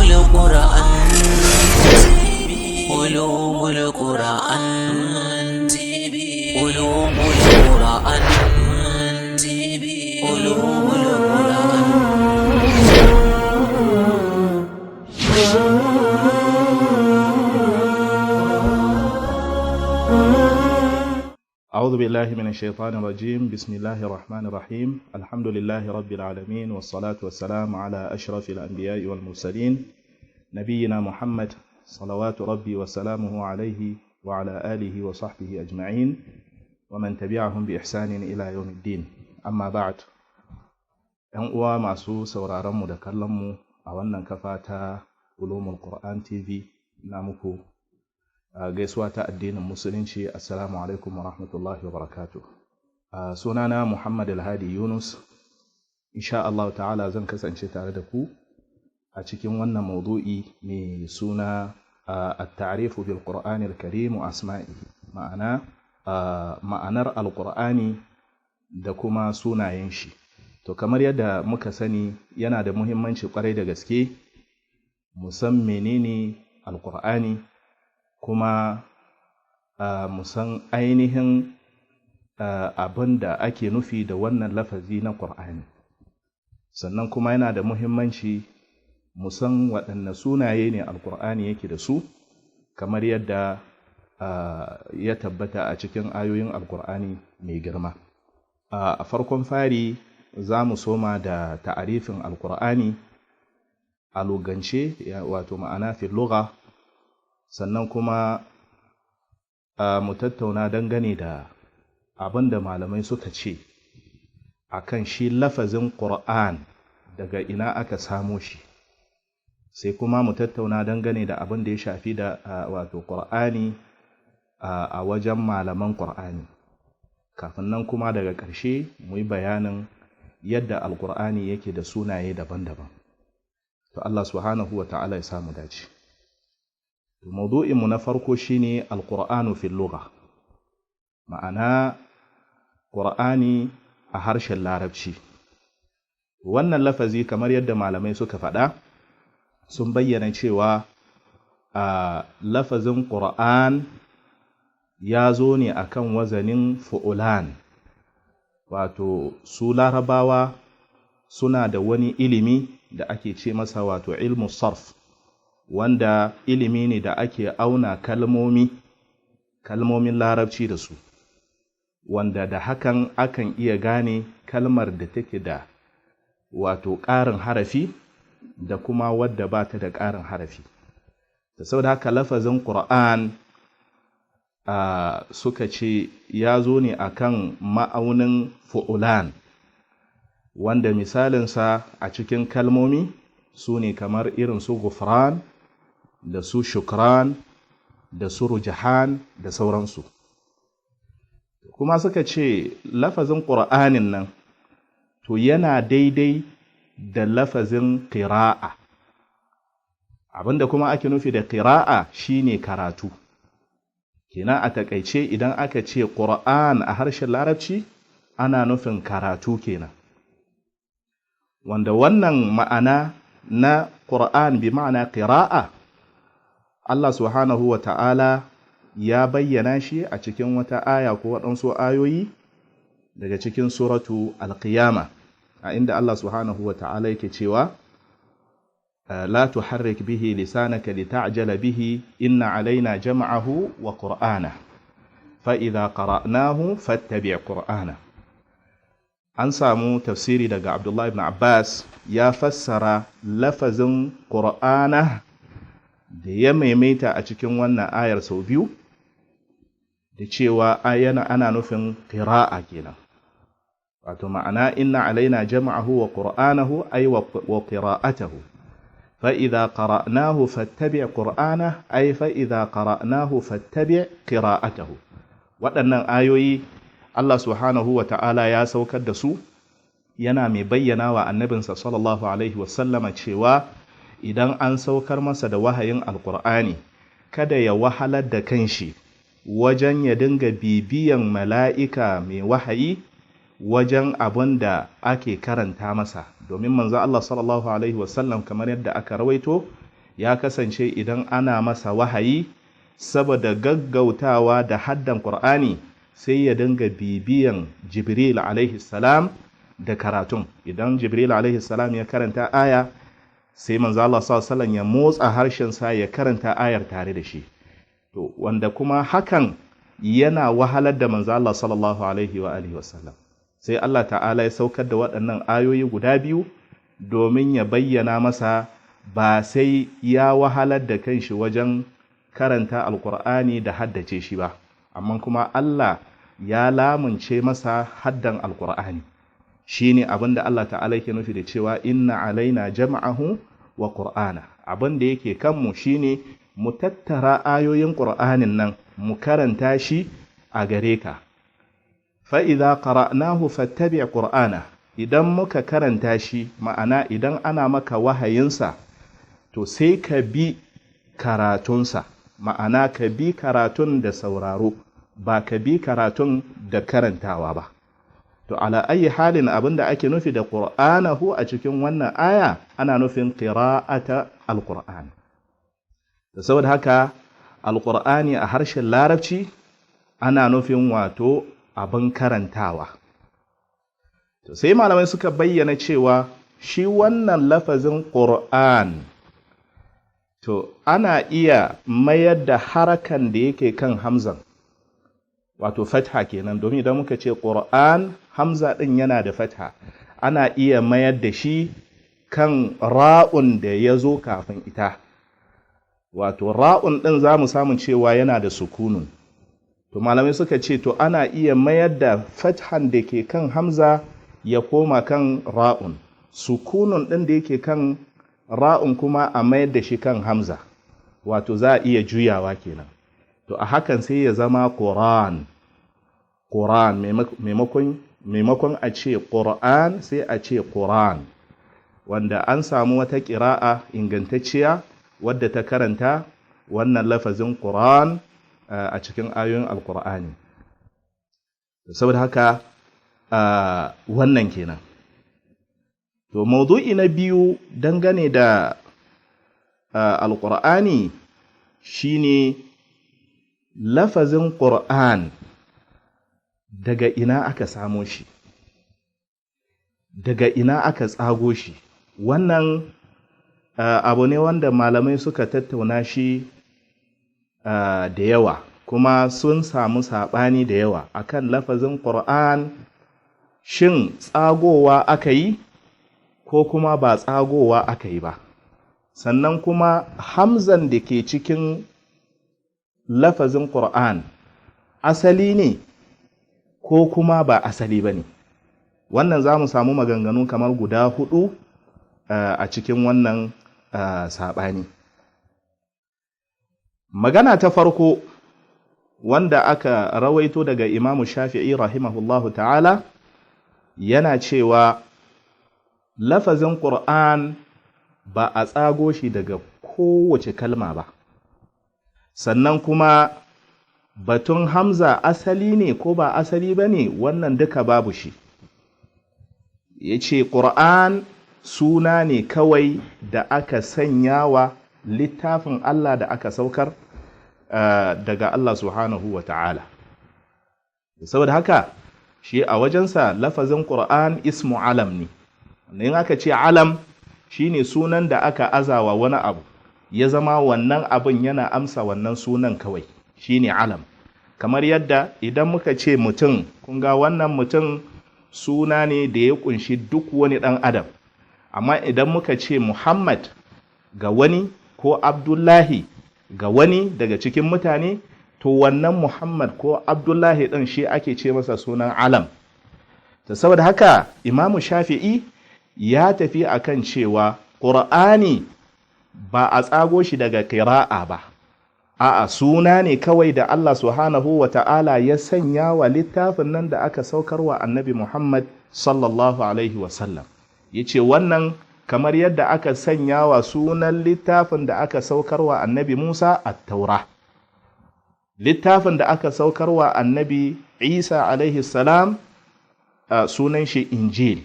Qur'an TV, Ulumul Qur'an TV, Ulumul Qur'an TV, Ulumul Qur'an. أعوذ بالله من الشيطان الرجيم. بسم الله الرحمن الرحيم. الحمد لله رب العالمين، والصلاة والسلام على أشرف الأنبياء والمرسلين، نبينا محمد صلوات ربي وسلامه عليه وعلى آله وصحبه أجمعين ومن تبعهم بإحسان إلى يوم الدين. أما بعد، ‘Yan uwa masu sauraronmu da kallonmu a wannan kafa ta Ulumul Qur'an TV, na muku gaisuwa ta addinin Musulunci: assalamu alaikum wa rahmatullahi wa barakatuh. Sunana Muhammad Alhadi Yunus. Insha Allah ta'ala zan kasance tare da ku a cikin wannan maudu'i mai suna at-ta'rifu bil Qur'anil Karim wa asma'ihi, ma'ana ma'anar Alqur'ani da kuma sunayen shi. To, kamar yadda muka sani, yana da muhimmanci kwarai da gaske mu san menene Alqur'ani, kuma mu san ainihin abin da ake nufi da wannan lafazi na Ƙur'ani. Sannan kuma yana da muhimmanci mu san waɗanne sunaye ne Alƙur'ani yake da su, kamar yadda ya tabbata a cikin ayoyin Alƙur'ani mai girma. A farkon fari, za mu soma da ta'arifin Alƙur'ani a lugance, wato ma'ana fi lugha. Sannan kuma mu tattauna dangane da abin da malamai suka ce a kan shi lafazin Ƙur'an, daga ina aka samo shi. Sai kuma mu tattauna dangane da abin da ya shafi da wato Ƙur'ani a wajen malaman Ƙur'ani. Kafin nan kuma, daga ƙarshe mu yi bayanin yadda Alƙur'ani yake da sunaye daban-daban. To, Allah subhanahu wa ta'ala ya samu dace. Maudu'inmu na farko shine Alƙur'anu fil lugha, ma'ana Ƙur'ani a harshen Larabci. Wannan lafazi, kamar yadda malamai suka faɗa, sun bayyana cewa a lafazin Ƙur'an ya zo ne akan wazanin fu'ulan. Wato su Larabawa suna da wani ilimi da ake ce masa wato ilmu sarf, wanda ilimi ne da ake auna kalmomin Larabci da su, wanda da hakan akan iya gane kalmar da take da wato ƙarin harafi da kuma wadda ba ta da ƙarin harafi. Da saboda haka, lafazin Ƙur'an suka ce ya zo ne akan ma'aunin fu'ulan, wanda misalinsa a cikin kalmomi su ne kamar irin su gufran da su shukran da su rujahan da sauransu. Kuma suka ce lafazin Ƙur'anin nan to yana daidai da lafazin ƙira'a. Abinda kuma ake nufi da ƙira'a shine karatu. Kenan a takaice, idan aka ce Ƙur'an a harshen Larabci, ana nufin karatu kenan. Wanda wannan ma'ana na Ƙur'an bi ma'ana ƙira'a, Allah subhanahu wa ta'ala ya bayyana shi a cikin wata aya ko waɗansu ayoyi daga cikin Suratu Alƙiyama, a inda Allah subhanahu wa ta'ala yake cewa: la tuharrik bihi lisanaka lita'jala bihi, inna alaina jam'ahu wa qur'ana, fa idza qara'nahu fattabi' qur'ana. An samu tafsiri daga Abdullah ibn Abbas, ya fassara lafazin qur'ana da ya maimaita a cikin wannan ayar sau biyu da cewa yana ana nufin qira'a kenan. Wato ma'ana inna alaina jam'ahu wa qur'anahu, ay wa qira'atahu, fa idza qara'nahu fattabi' qur'ana, ay fa idza qara'nahu fattabi' qira'atahu. Waɗannan ayoyi Allah subhanahu wa ta'ala ya saukar da su yana mai bayyana wa annabinsa sallallahu alaihi wasallama cewa idan an saukar masa da wahayin Alkur'ani, kada ya wahalar da kanshi wajen ya dinga bibiyan mala'ika mai wahayi wajen abin da ake karanta masa, domin manzo Allah sallallahu alaihi wasallam, kamar yadda aka rawaito, Ya kasance idan ana masa wahayi, saboda gaggautawa da haddan Qur'ani, sai ya dinga bibiyan Jibril alaihi salam da karatun. Idan Jibril alaihi salam ya karanta aya, sai manzo Allah sallallahu alaihi ya motsa harshensa ya karanta ayar tare da shi. To wanda kuma hakan yana wahalar da manzo Allah sallallahu alaihi wa alihi wasallam. Sai Allah ta'ala ya saukar da waɗannan ayoyi guda biyu domin ya bayyana masa ba sai ya wahalar da kanshi wajen karanta Alkur'ani da haddace shi ba, amma kuma Allah ya lamunce masa haddan Alkur'ani. Shine abin da Allah ta'ala yake nufi da cewa inna alaina jam'ahu wa qur'ana. Abin da yake kanmu shine mu tattara ayoyin Qur'anin nan mu karanta shi a gare ka. Fa idza qara'nahu fattabi' qur'ana. Idan muka karanta shi, ma'ana idan ana maka wahayinsa, to sai ka bi karatunsa, ma'ana ka bi karatun da sauraro, ba ka bi karatun da karantawa ba. To ala ayi halin, abinda ake nufi da qur'anahu a cikin wannan aya, ana nufin qira'ata alqur'an. Da saboda haka Alqur'ani a harshen Larabci ana nufin wato abin karantawa. To sai malamai suka bayyana cewa shi wannan lafazin Qur'an, to ana iya mayar da harakan da yake kan hamzan, wato fatha kenan, domin idan muka ce Qur'an, hamza ɗin yana da fatha, ana iya mayar da shi kan ra'un da ya zo kafin ita. Wato ra'un ɗin za mu samu cewa yana da sukunun. To malamai suka ce to ana iya mayar da fathan da ke kan hamza ya koma kan ra'un, sukunun ɗin da yake kan ra'un kuma a mayar da shi kan hamza, wato za a iya juyawa kenan. To a hakan sai ya zama Quran, Quran, maimakon a ce Qur'an sai a ce Quran, wanda an samu wata ƙira'a ingantacciya wadda ta karanta wannan lafazin Quran a cikin ayoyin Alƙur'ani. Saboda haka wannan kenan. To maudu'i na biyu dangane da Alƙur'ani shine lafazin Qur'an, daga ina aka samo shi, daga ina aka tsago shi? Wannan abu ne wanda malamai suka tattauna shi da yawa, kuma sun samu saɓani da yawa akan lafazin Qur'an, shin tsagowa aka yi ko kuma ba tsagowa aka yi ba? Sannan kuma hamzan da ke cikin lafazin Qur'an asali ne ko kuma ba asali ba ne? Wannan za mu samu maganganu kamar guda hudu a cikin wannan saɓani. Magana ta farko wanda aka rawaito daga Imamu Shafi'i rahimahullahu ta'ala, yana cewa lafazin Qur'an ba a tsago shi daga kowace kalma ba, sannan kuma batun hamza asali ne ko ba asali ba ne, wannan duka babu shi. Ya ce Ƙur'an suna ne kawai da aka sanya wa littafin Allah da aka saukar daga Allah subhanahu wa ta'ala. Saboda haka shi a wajensa lafazin Ƙur'an ismu alam ne. In aka ce alam, shine sunan da aka azawa wani abu, ya zama wannan abin yana amsa wannan sunan kawai, shine alam. Kamar yadda idan muka ce mutum, kun ga wannan mutum suna ne da ya kunshi duk wani ɗan adam. Amma idan muka ce Muhammad ga wani ko Abdullahi ga wani daga cikin mutane, to wannan Muhammad ko Abdullahi ɗin shi ake ce masa sunan alam. Ta saboda haka Imamu Shafi'i ya tafi akan cewa Ƙur'ani ba a tsago shi daga ƙira'a ba, a'a, suna ne kawai da Allah subhanahu wa ta'ala ya sanya wa littafin nan da aka saukar wa Annabi Muhammad sallallahu alaihi wasallam. Ya ce wannan kamar yadda aka sanya wa sunan littafin da aka saukar wa Annabi Musa at-Taura, littafin da aka saukar wa Annabi Isa alaihi salam sunan shi Injil.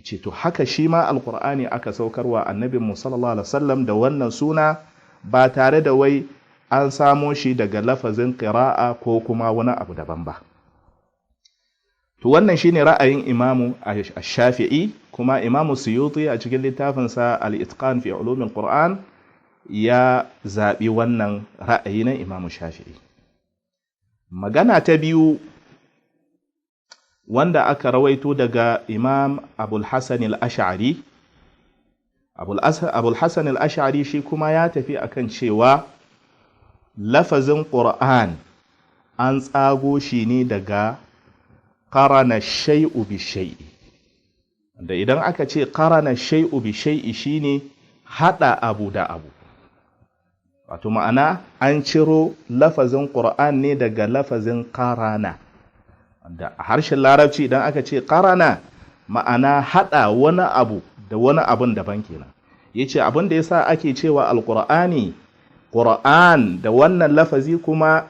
Ce to haka shi ma Alkur'ani aka saukar wa Annabi mu sallallahu alaihi wasallam da wannan suna. ba tare da wai an samo shi daga lafazin ƙira'a ko kuma wani abu daban ba. To wannan shine ra'ayin Imamu Shafi'i, kuma Imamu Suyuti a cikin littafinsa Al-Itqan fi Ulumil Qur'an ya zaɓi wannan ra'ayi na Imamu Shafi'i. Magana ta biyu wanda aka rawaito daga Imam Abul Hasan al-Ash'ari, Abul Hasan al-Ash'ari shi kuma ya tafi akan cewa lafazin Qur'an an tsago shi ne daga qarana shay'u bi shay'i. Da idan aka ce qarana shay'u bi shay'i shine hada abu da abu. Wato ma'ana an ciro lafazin Qur'an ne daga lafazin qarana. Da a harshen Larabci idan aka ce qarana ma'ana hada wani abu da wani abun daban kenan. Yace abin da yasa ake cewa Alqur'ani Qur'an da wannan lafazi kuma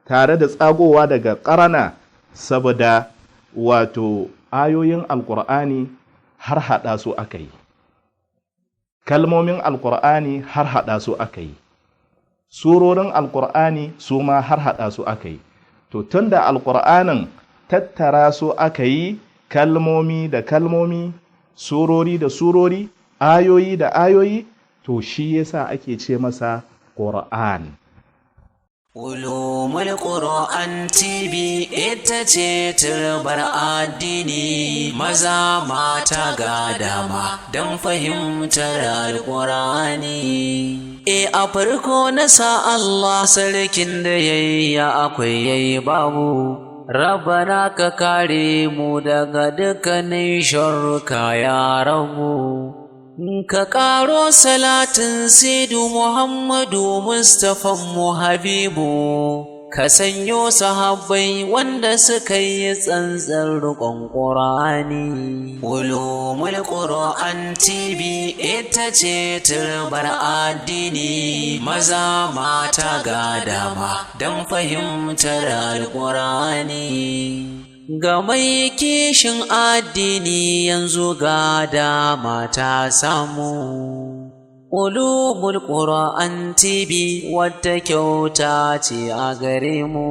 tare da tsagowa daga qarana, saboda wato ayoyin Alqur'ani har hada su aka yi, kalmomin Alqur'ani har hada su aka yi, surorin Alqur'ani su ma har hada su aka yi. To tunda Alqur'anin tattara su aka yi, kalmomi da kalmomi, surori da surori, ayoyi da ayoyi, to shi yasa ake ce masa Qur'an. Ulumul Qur'an TV ita ce turbar addini, maza mata ga dama don fahimtar Alƙur'ani. E a farko na sa Allah sarkin da yayi ya akwai yayi babu. Rabbana ka kare mu daga dukkanin sharruka ya rabu. Ka ƙaro salatin Saidu Muhammadu Mustapha mu Habibu, ka sanyo sahabbai wanda suka yi tsantsar riƙon Ƙur'ani. Ulumul Qur'an TV ita ce turbar addini, maza mata ga dama don fahimtar Alƙur'ani. Ga mai kishin addini yanzu ga dama ta samu. Ulumul Qur'an TV wata kyauta ce a gare mu.